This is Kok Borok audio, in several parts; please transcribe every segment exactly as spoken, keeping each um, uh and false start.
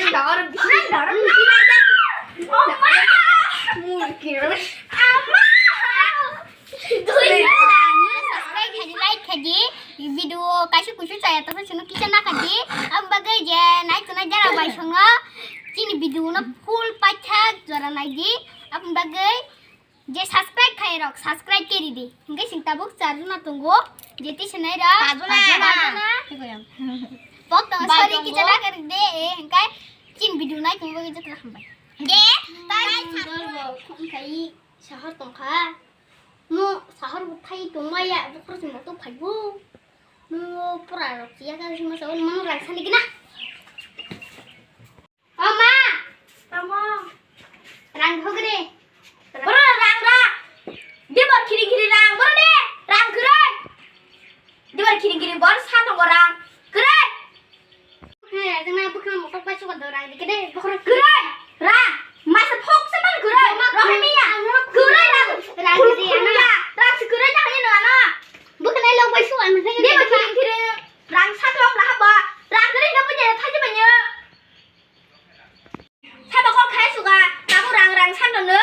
Dorong bisi, dorong bisi lagi. Oma. Mungkin. Ama. Subscribe khaidi, like khaidi, video kaisa kuisu chaya tongkha chwngno kisa nakhaidi, aboni bagwi je nai tongnai jara bai songno chini video no full paithak jora naidi, aboni bagwi je subscribe khairok subscribe khe ridi, hinkhe chwng tabuk charjuna tongo, je tisanai rok pajuna. Pajuna. Pok tongo, bai sorry, tongo. Kisa nakha ridi, e, hinkhe chini video nai tongwi bagwi jotono hambai. Je, tai sahar tongkha. Mo sahar bo thai tongmaya, bokhorok se moto phaibo. Mo pura rok chiya ka sima sa, mo rang sani gina. O ma. Tamo. Rang hogre. Boro rang ra. Dibor khiri khiri rang, boro ne rang kwrwi. Dibor khiri khiri bor sa tongo rang kwrwi. Hai, ajang na bwkhang motok bai suka do rang dikhe de, bokhorok kwrwi, ra, masa thok se man kwrwi, rohai miya, kwrwi rang, rang di, ano, rang se kwrwi ta hani no ano. Bwkhang nai lok bai suka, ano, de, de, bwkhang kiri, rang sa thok la haba, rang kwrwi no bwnya thai banya. Sabo kok khai suka, kamu rang, rang sa no no,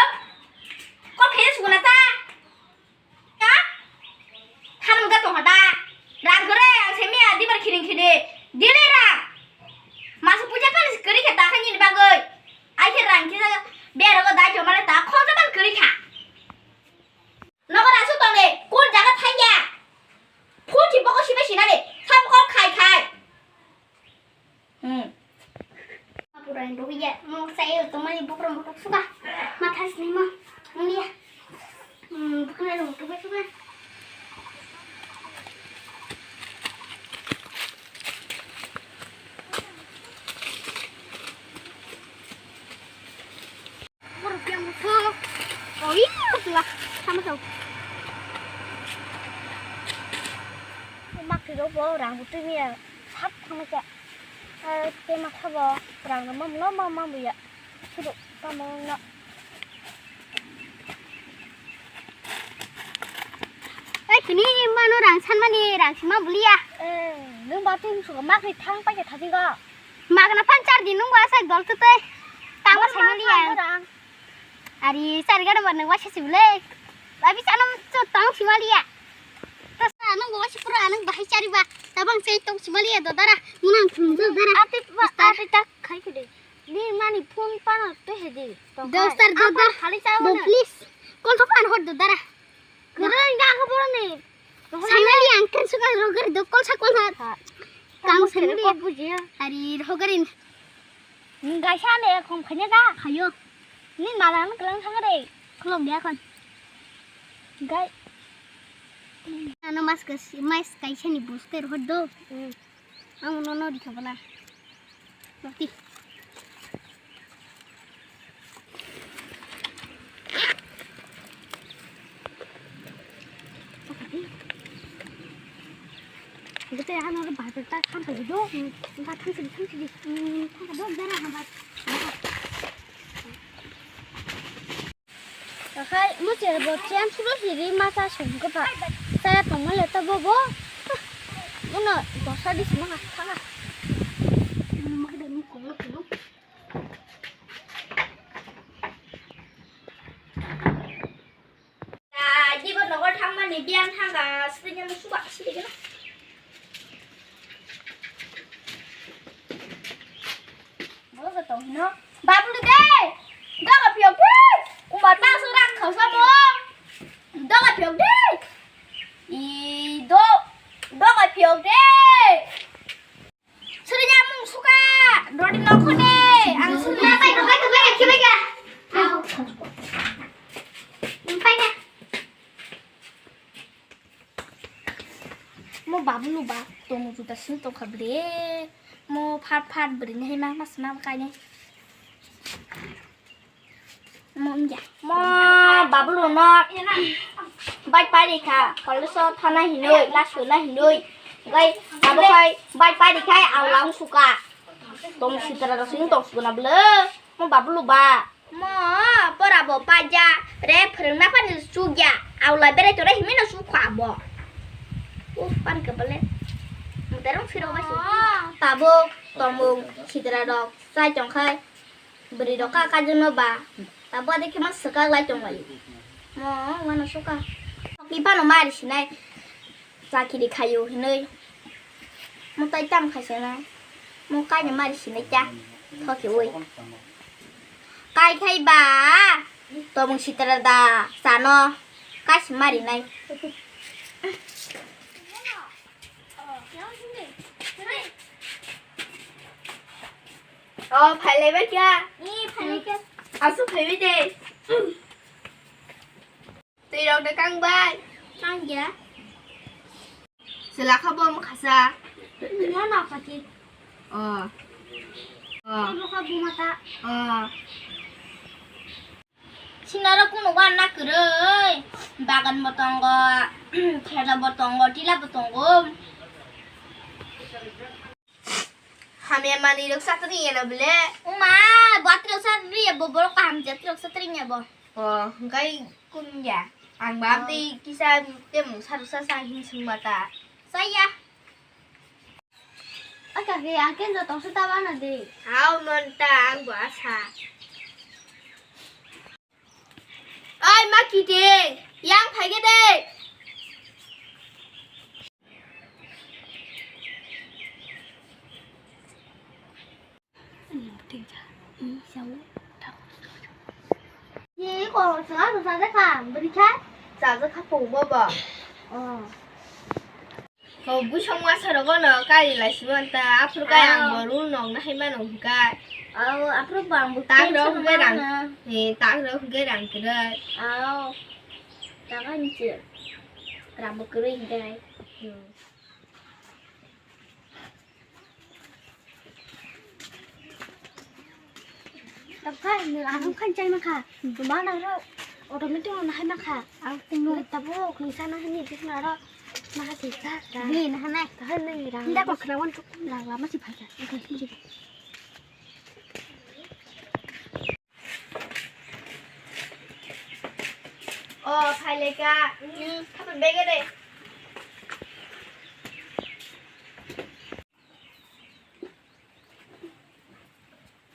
kok khai suka na ta. Ha? Thanam ga tongha da. Rang kwrwi ang se miya dibar khiring khiri. Dili rang. Masa puja kali se kwrwi kha ta kha nini bagwi. Ai khe rang khe bera go dai jomale ta khoja ban kwrwi kha. Nogo rasu tong de, kun jaga thangya. Phuti boko sibai sinani, sabo kok khai khai. Hmm. Pura yang doi ya, mau saya itu mah ibu kurang butuh suka. Mata sini mah, mau ya. Hmm, bukan ada butuh suka. Borok yang butuh. Oh iya, suka. Sama tau. Mak kiro bo rang butuh ni ya. Sap sama kya. Eh, tema sabo rang no mam no mam mam ya. Sudu tamo no. Eh, kini mano rang san mani rang sima bulia. Eh, nung ba tin suka mak ni thang pa ke thajing ko. Mak na pan char din nung ba sa dol tu te. Tamo sai mani ya. Ari chari gada bar nang waisa sibule. Abi chanam chu tong simaliya. Ta sa nang waisa pura nang bahai chari ba. Tabang sei tong simaliya dodara. Munang thum dodara. Ati ba, ati ta khai kede. Ni mani phone pana to hedi. Dostar dodar. Khali cha. Please. Kol to pan hor dodara. Kwrwi ga khe boroni. Saimali ang kan suka rogari do kol sa kol ha. Kang saimali bujiya. Ari rogari. Gaisa ne khom khanya da. Hayo. Ni mala ang kelang thang re. Kholong dia kon. Gai. Ano mas kas mas kaisa ni booster hor do. Ang no no di khabala. Roti. Gete ano ro bhatar ta kham pai do. Ba thang sidi thang sidi. Thang do dara ha ba. Akhai muchel bo chen suro siri masa sum ko ba. Saya tongma le ta bo bo. Uno dosa di sima ha. Jibo nogor thangmani biyang thangkha, srikhe no suba srikhe no. Bosa tong hino. Bablu de! Doga piyok de! Umar ta surang khausa mo. Doga piyok de! I do, doga piyok de! Surinya mung suka, roti nokhone, ang surinya bai, bai, bai, bai, bai, bai. Bai, bai. Mo babu no ba, tomo juta sini tongkha bre. Mo phat phat bri ni ma mas ma kai ni. Mo babu no bai pai ri kha, college o thana hinoi, class o na hinoi. Gai abo kai bai pai ri khai, ang lang suka. Tong sitra rok sini tong sukuna bwle. Mo babu no ba. Mo pora bo paja re phwrwngna phani chukya. Aula berai tore himino chukha bo. Upan ka bole. Muterong phiro ba si. Tabuk. Tongmung sitra rok chai tong khai bwrwi rok ka kajak no ba ta bwdwi khe ma swkak lai tong lai. Mo wano suka. Ni phano mari sinai. Chakiri khayo hinui. Mo tai tam khai sinai. Mo kaini mari sinai ta. Thoki ui. Kai khai ba. Tongmung sitra da. Sano. Kaisi mari nai. Oh, phailai ba kya? Ni phailai kya? Asu phaibai de. Twi rok de kang bai. Kang ya. Sela kha bo mo khasa. Mo no khati. Oh. Oh. Mo kha bu mata. Oh. Sinaro kuno wan na kwrwi. Bagan bo tongo, khela bo tongo, tila bo tongo. Hamya manwi rok satri ya na bole. Uma, bwatwi rok satri ya bo, borok kaham jatwi rok satri ya bo. Oh, hwnkhe kun ya. Ang ba tei kisa tei mung saru sa sa hin sung mata. Saya. Aka ke ang ken jotong se ta bana de. Hao mon ta ang bo asa. Oi ma kite, yang phai ke de. Ye ko sa sa sa ka bri kha. Sa sa ka pu bo bo. Oh. Ho, busong masa rogo no kari lai si manta, aphuru kai ang bo rul nong na hai mano hwnkha. Aw, aphuru bang bo tak rok hwnkhe rang, eh, tak rok hwnkhe rang kwrwi. Aw, tak ani se rang bo kwrwi hwnkhe. Hmm. Tabkha, nwng ano khan chai mankha. Bana ro automatic no hai mankha. Ang tungno tabo kung sana hani bisna ro. Maha sisa. Ni na hanai. Kahal nang rang. Nda ko khna wan tuk rang lama si phaja. Oh, phaileka. Hmm, khapa bege de.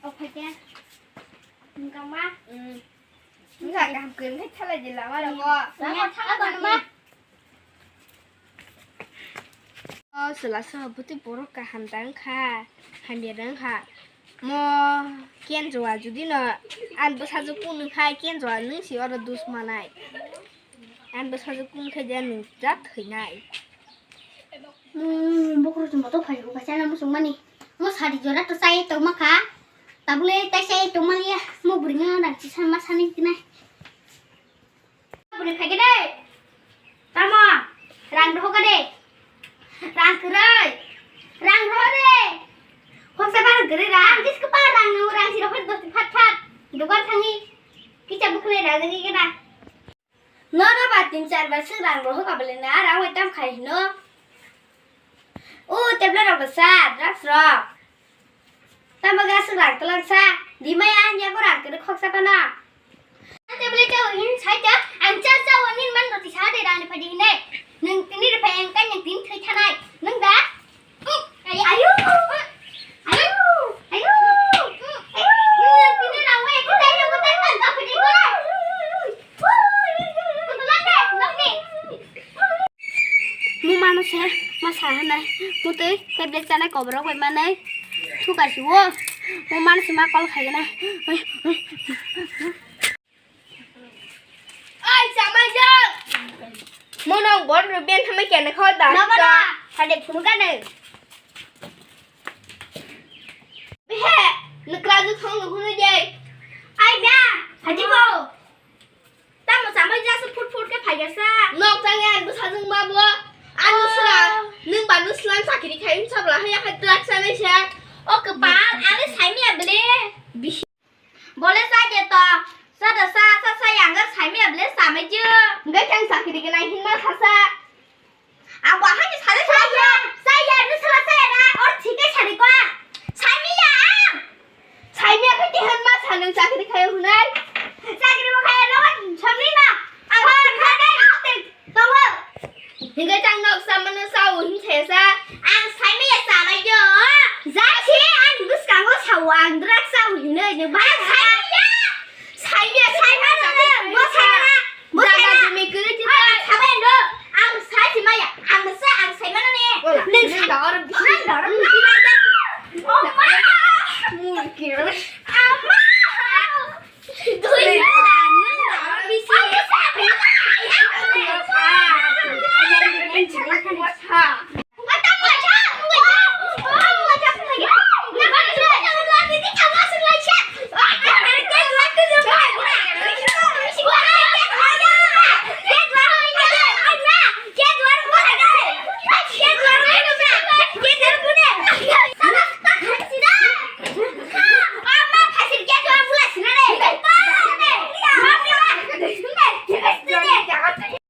O phaikhe. Wngkha ma? Mm. Wngkha, kaham kwrwng khe thalai di lama rogo. Lama thalai di. O chwla saha bwtwi borok kaham da wngkha, hamya da wngkha. Mo kenjoa jodi no ani bwsajwk kunu khai kenjoa nwng si oro dus manai. Ani bwsajwk kunu khai je nwng ja thwinai. Mung bokhorok chwng bothop phai rwkha chana muchungmani. Mo sari jora to chai tongma kha. Tabule tai chai tongmani ya. Mo bwrwino rang chisa ma sani tinai. Bwrwi phai khe de. Tamo? Rang rohor kha de. Rang kwrwi. Rang rohor de. Khoksa barang kwrwi rang. Ang jis kwpal rang nang rang si rohor dos phat phat. Dogan thangwi. Kicha bwkhwnai rang nang khe na. Nono ba tin char bar swk rang rohor ka bwlai na, rang bai tam khai hino. O tablet rok da sa, drugs rok. Tamo ga swk rang tlang sa, di mai an ya ko rang kwrwi khoksa phano. Tablet cha hin sai cha, ang cha cha o nin man roti sa de rani phadi hinai. Nwng tini rw phai ang kan yang tin thwi thanai. Nwng da? Ayo. Ayo. Ayo. Ayo. Mo mano se, ma sa hanai. Mutui, tablet chanai koborok bai manai. Thukar si wo. Mo mano se ma kol khai ganai. Ai, chamai jang. Mono bor ben hamai kene kho da. Nogo da. Hade phunu kane. Behe, nukra ju thong nu hunu jai. Ai ba, haji ko. Tamo chamai jang se phut phut ke phai gasa. Nok chang ya, bu sajung ma bo. Anu sura, nung ba nung slam sakiri khai, sabla haya khai trak sanai sa. O kepal, ale sai mi abele. Bisi. Bole sa je to, sa da sa, sa, sa yang ga sai mi able sa mai je. Ngai kang sakiri gana hinma sa sa. Ang wa hani sa da sa ya, sa ya, ni sa sa ya na, or thike sa ni kwa. Sai mi ya. Sai mi ya khe hinma sa nang sakiri khai hunai. Sakiri mo khai no, samni na. Ang ha khai dai. Tong ho. Hinga chang nok sa mano sa o hin se sa. Ang sai mi ya sa mai je. Za si. Ang drugs sa hinwi nang ba. Saya, saya, saya mana? Bo saya, bo saya. Jaga demi kiri kita. Ang sabai no. Ang saya si maya. Ang saya, ang saya mana ni? Neng sa orang bisa. Orang bisa. Oh my. Mungkin. Ama.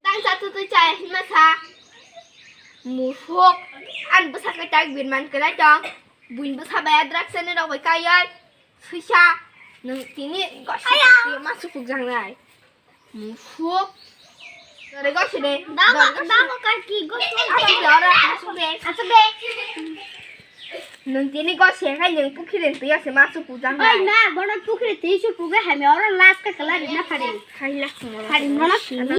Tang sa tu tu chai hima sa. Musuk. An bwsa kai tak birman kwlai tong. Buin bwsa bai adrak sani rok bai kai oi. Sisa. Nung tini gosi ma sukuk jang nai. Musuk. Dore gosi de. Dama, dama karki gosi. Asuk de ora, asuk de. Asuk de. Nung tini gosi hai nung pukhiri twi ase ma sukuk jang nai. Oi ma, bono pukhiri twi sukuk hai me ora last ka kala rina phari. Khai lak mo. Phari mo.